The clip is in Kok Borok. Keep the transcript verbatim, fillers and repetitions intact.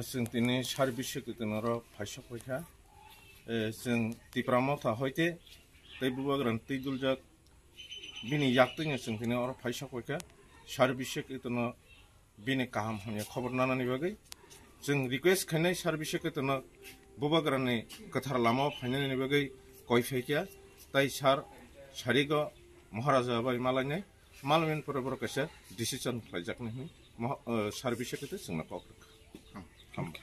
Chwng tini sar bisek tini oro phaisok paikha. Chwng Tipra Motha hoite tei Bubagrani twi duljak bini yaktwino chwng tini oro phaisok paikha. Sar bisek tini bini kaham hamya khobor nanani bagwi chwng request khainai sar bisek tini Bubagrani kwthar lamao phainani bagwi koi phaikha. Tai sar sarigo Maharaja bai malainai. Malmin pore borok kaisa decision khlaijaknai hwnwi moha-, o, service khe chwngno kok rwkha. Hamkha.